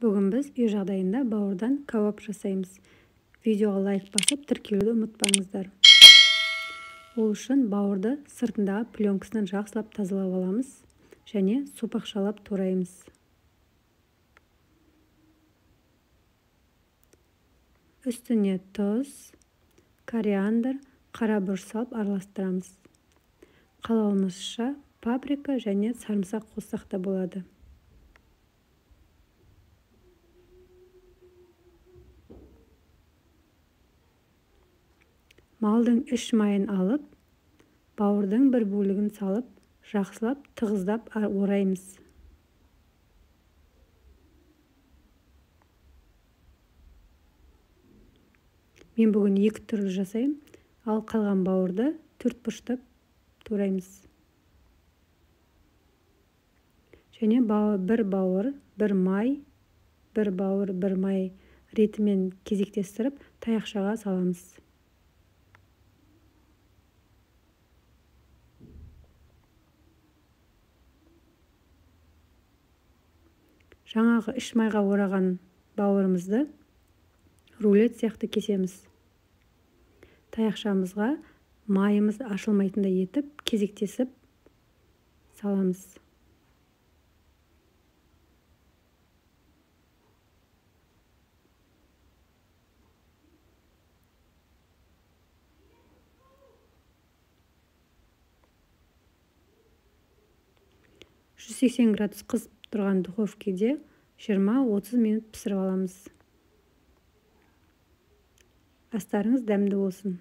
Бүгін біз үй жағдайында бауырдан кәуап жасаймыз. Видеоға лайк басып, тіркелуді ұмытпаңыздар. Ол үшін бауырды сыртындағы пленкасынан жақсылап тазалап аламыз және сопақшалап тураймыз. Үстіне тұз, кориандр, қара бұрыш салып араластырамыз. Қалауымызша паприка және сарымсақ қоссақ та болады. Малдың іш майын алып, бауырдың бір бөлігін салып, жақсылап тығыздап ораймыз. Мен бүгін екі түрлі жасаймын, ал қалған бауырды төрт бұрыштап тураймыз. Және бір бауыр, бір май, бір бауыр, бір май ретімен кезектестіріп, таяқшаға саламыз. Жаңағы іш майға ораған бауырымызды рулет сияқты кесеміз. Таяқшамызға майымыз ашылмайтындай етіп кезектесіп саламыз. 180 градус қызып тұрған духовкеде 20-30 минут пісіріп аламыз. Астарыңыз дәмді болсын.